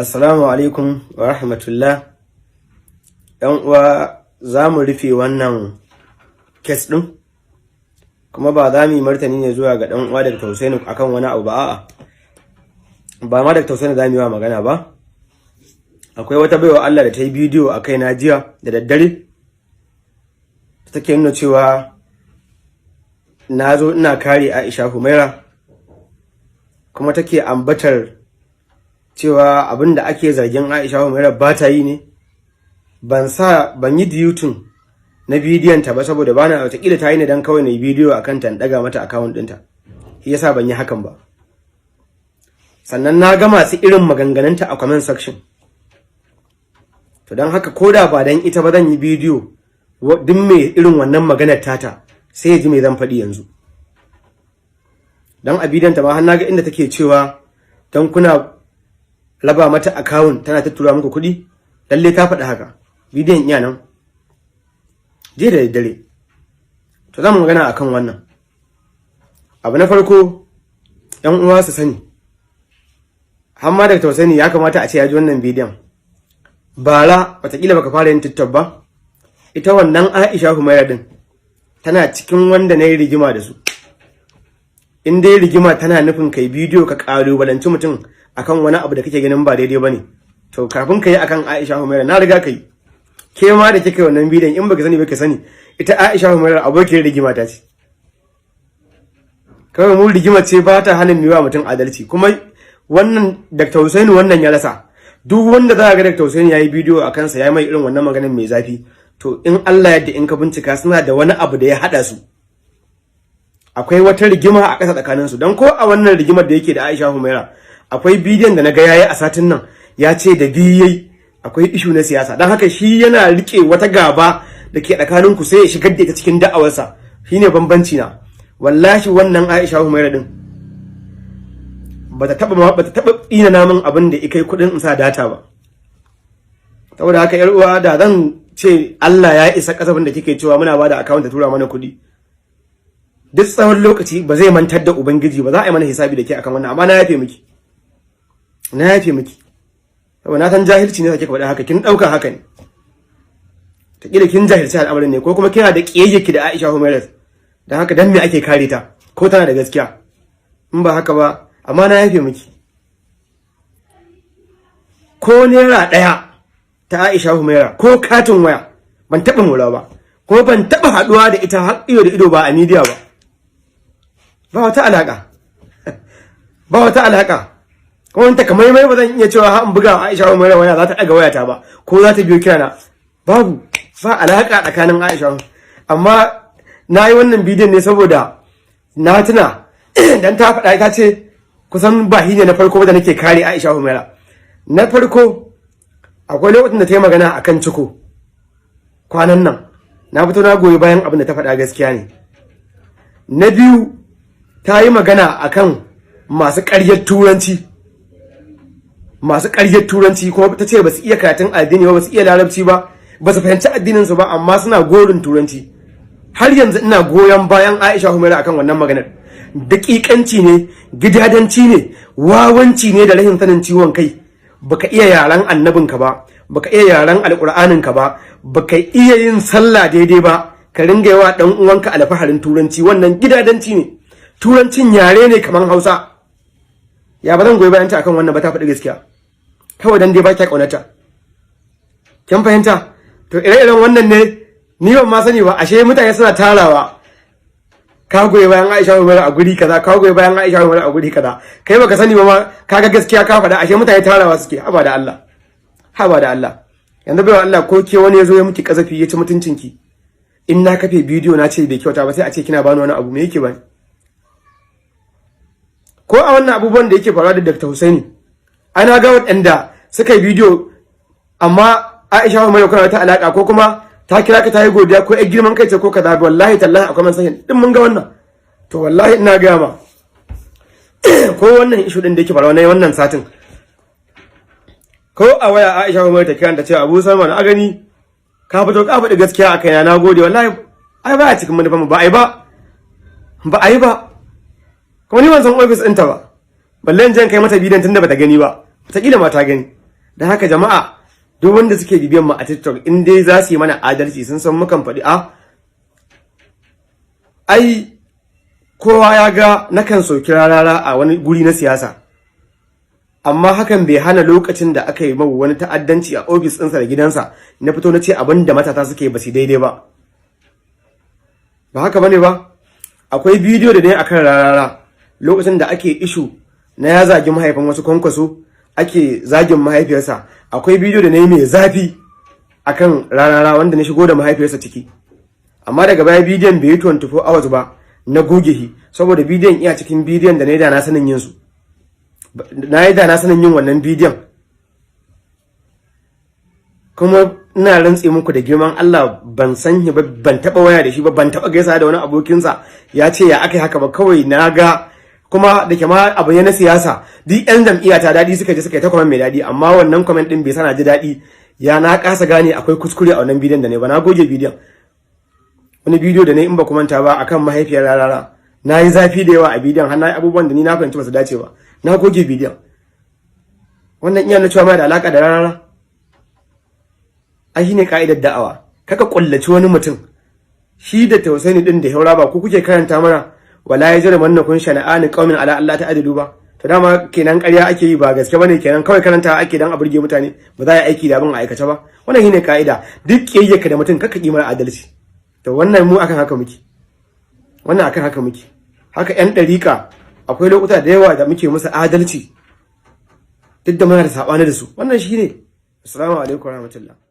Assalamu alaikum wa rahmatullah. ‘Yan uwa, za mu rufe wannan case ɗin, kuma ba za mu yi martani ne zuwa ga ɗan uwa Dr. Hussaini akan wani abu ba, a'a. Ba ma Dr. Hussaini za mu yi wa magana ba. Akwai wata baiwa Allah da ta yi bidiyo a kai na jiya da daddare, take nuna cewa na zo ina kare Aisha Humaira, kuma take ambatar cewa abin da ake zargin Aisha Humaira ba ta yi ne. Ban sa ban yi deleting na bidiyon ta ba, saboda bana watakila ta yi ne dan kawai na yi bidiyo akan ta daga mata account ɗinta, shi yasa ban yi hakan ba. Sannan na ga masu irin maganganunta a comment section. To, don haka koda ba dan ita ba, zan yi bidiyo, duk mai irin wannan maganar tata sai ya ji me zan faɗi yanzu. Dan a bidiyon ta ma har na ga inda take cewa dan kuna raba mata account tana ta tura muku kuɗi. Lalle ta faɗi haka, bidiyon iya nan jiya da daddare. To, za mu magana akan wannan abu. Na farko, yan uwa su sani, har ma da sani, ya kamata a ce ya ji wannan bidiyon. Bara watakila baka fara yin TikTok ba, ita wannan Aisha Humaira din tana cikin wanda na yi rigima da su. In dai rigima tana nufin kai bidiyo ka kalubalanci mutum akan wani abu da kake ganin ba daidai bane, to kafin ka yi akan Aisha Humaira na riga ka yi. Ke ma da kika wannan bidiyon, in baka sani ba ka sani, ita Aisha Humaira abokiyar rigima ta ce. Kawai mu rigima ce ba ta hana miwa mutum adalci. Kuma wannan Dr. Hussaini wannan ya rasa. Duk wanda za ga Dr. Hussaini yayi bidiyo a kansa, ya mai irin wannan maganar mai zafi, to in Allah yadda in ka bincika suna da wani abu da ya hada su, akwai wata rigima a ƙasa tsakaninsu. Don ko a wannan rigimar da yake da Aisha Humaira, akwai bidiyon da na ga yayi a satin nan, ya ce da biyayi akwai issue na siyasa. Don haka shi yana rike wata gaba da ke tsakanin ku sai ya shigar da ita cikin da'awarsa. Shine bambanci na. Wallahi wannan Aisha Humaira din bata taba tsina namun abin da ikai kudin in sa data ba. Saboda haka, yar uwa, da zan ce Allah ya isa kasafin da kike cewa muna bada account ta tura mana kuɗi duk tsawon lokaci, ba zai mantar da Ubangiji ba. Za a yi mana hisabi da ke akan wannan. Amma na yafe miki, na yafe miki, saboda na san jahilci ne kike faɗa haka. Kin ɗauka haka ne, ta kila kin jahilci al'amarin ne, ko kuma kina da ƙiyayyaki da Aisha Humaira, dan haka dan me ake kare ta ko tana da gaskiya? In ba haka ba, amma na yafe miki. Ko naira ɗaya ta Aisha Humaira ko katin waya ban taɓa mora ba, ko ban taɓa haɗuwa da ita har ido da ido ba a media ba. Ba wata alaƙa, ba wata alaƙa. Kuma ta kamar mai ba zan iya cewa har in buga Aisha Humaira waya za ta ɗaga wayata ba, ko za ta biyo kirana. Babu, ba alaƙa tsakanin Aisha. Amma na yi wannan bidiyon ne saboda na tuna dan ta faɗa, ta ce kusan ba ne na farko da nake kare Aisha Humaira. Na farko, akwai lokacin da ta yi magana akan ciko kwanan nan, na fito na goyi bayan abin da ta faɗa, gaskiya ne. Na biyu, ta yi magana akan masu ƙaryar turanci, masu ƙaryar turanci, kuma ta ce ba su iya karatun addini ba, ba su iya larabci ba, ba su fahimci addinin su ba, amma suna gorin turanci. Har yanzu ina goyon bayan Aisha Humaira akan wannan maganar. Daƙiƙanci ne, gidadanci ne, wawanci ne da rahin sanin ciwon kai. Baka iya yaren annabinka ba, baka iya yaren alƙur'aninka ba, baka iya yin sallah daidai ba, ka ringa yawa dan uwanka alfaharin turanci. Wannan gidadanci ne. Turancin yare ne kaman Hausa. Ya ba zan goyi bayan ta akan wannan ba? Ta faɗi gaskiya. Kawai dan dai ba kya ƙaunata, kin fahimta? To, ire-iren wannan ne ni ban ma sani ba, ashe mutane suna tarawa. Ka goyi bayan Aisha Humaira a guri kaza, ka goyi bayan Aisha Humaira a guri kaza, kai baka sani ba ma kaga gaskiya ka faɗa, ashe mutane tarawa suke. Haba da Allah, haba da Allah. Yanzu bai Allah, ko ke wani ya zo ya miki kazafi, ya ci mutuncinki, in na kafe bidiyo na ce bai kyauta ba, sai a ce kina bani wani abu. Me yake bani? Ko a wannan abubuwan da yake faruwa da Dr. Husaini, ana ga waɗanda suka yi bidiyo, amma Aisha Humaira kuna wata alaka, ko kuma ta kira ka ta yi godiya, ko ai girman kai ce ko kaza. Wallahi tallahi akwai man sahin din mun ga wannan. To, wallahi ina ga ma, ko wannan issue din da yake faruwa na wannan satin, ko a waya Aisha Humaira ta kiran ta ce, "Abu Salman, a gani ka fito ka faɗi gaskiya a kaina, na gode." Wallahi ai ba a cikin manufan mu, ba ai ba, ba ai ba. Kuma ni ban san office ɗinta ba, balle in je kai mata bidiyon tunda bata gani ba. Wataƙila ma ta gani. Don haka jama'a, duk wanda suke bibiyan mu a TikTok, in dai za su yi mana adalci, sun san mukan faɗi. A ai kowa ya ga nakan soki Rarara a wani guri na siyasa, amma hakan bai hana lokacin da aka yi mau wani ta'addanci a ofis ɗinsa da gidansa na fito na ce abin da matasa suke ba su daidai ba. Ba haka bane ba? Akwai bidiyo da ne akan Rarara lokacin da ake issue na ya zagi mahaifin wasu Kwankwaso, ake zagin mahaifiyarsa. Akwai bidiyo da na yi mai zafi akan Rarara wanda na shigo da mahaifiyarsa ciki, amma daga baya bidiyon bai yi 24 hours ba na goge shi, saboda bidiyon iya cikin bidiyon da na yi da na sanin yin su, na yi da na sanin yin wannan bidiyon. Kuma ina rantse muku da girman Allah, ban san shi ba, ban taba waya da shi ba, ban taba gaisa da wani abokinsa ya ce ya aka haka ba. Kawai na ga kuma da ke ma abu ne na siyasa, duk yan jam'iyya ta daɗi suka je suka yi ta comment mai daɗi, amma wannan comment din bai sana ji daɗi ya na kasa gane akwai kuskure a wannan bidiyon da ne ba. Na goge bidiyon. Wani bidiyo da ne, in ba ku manta ba, akan mahaifiyar Rarara, na yi zafi da yawa a bidiyon, har na yi abubuwan da ni na fahimci ba su dace ba. Na goge bidiyon. Wannan iya na cewa mai da alaka da Rarara. Ai shine ka'idar da'awa, kaka kullaci wani mutum. Shi da Tausaini din da Haura, ba ku kuke karanta mana "ولا يجرمنكم شنآن قوم على ألا تعدلوا" ba? To dama kenan ƙarya ake yi, ba gaske bane kenan, kawai karanta ake dan a burge mutane, ba za a yi aiki da abin a aikace ba. Wannan shine ka'ida: duk kiyayyarka da mutum, kaka ki mara adalci. To wannan mu akan haka muke, wannan akan haka muke. Haka yan ɗariƙa, akwai lokuta da yawa da muke musu adalci duk da muna da saɓani da su. Wannan shine. Assalamu alaikum warahmatullahi.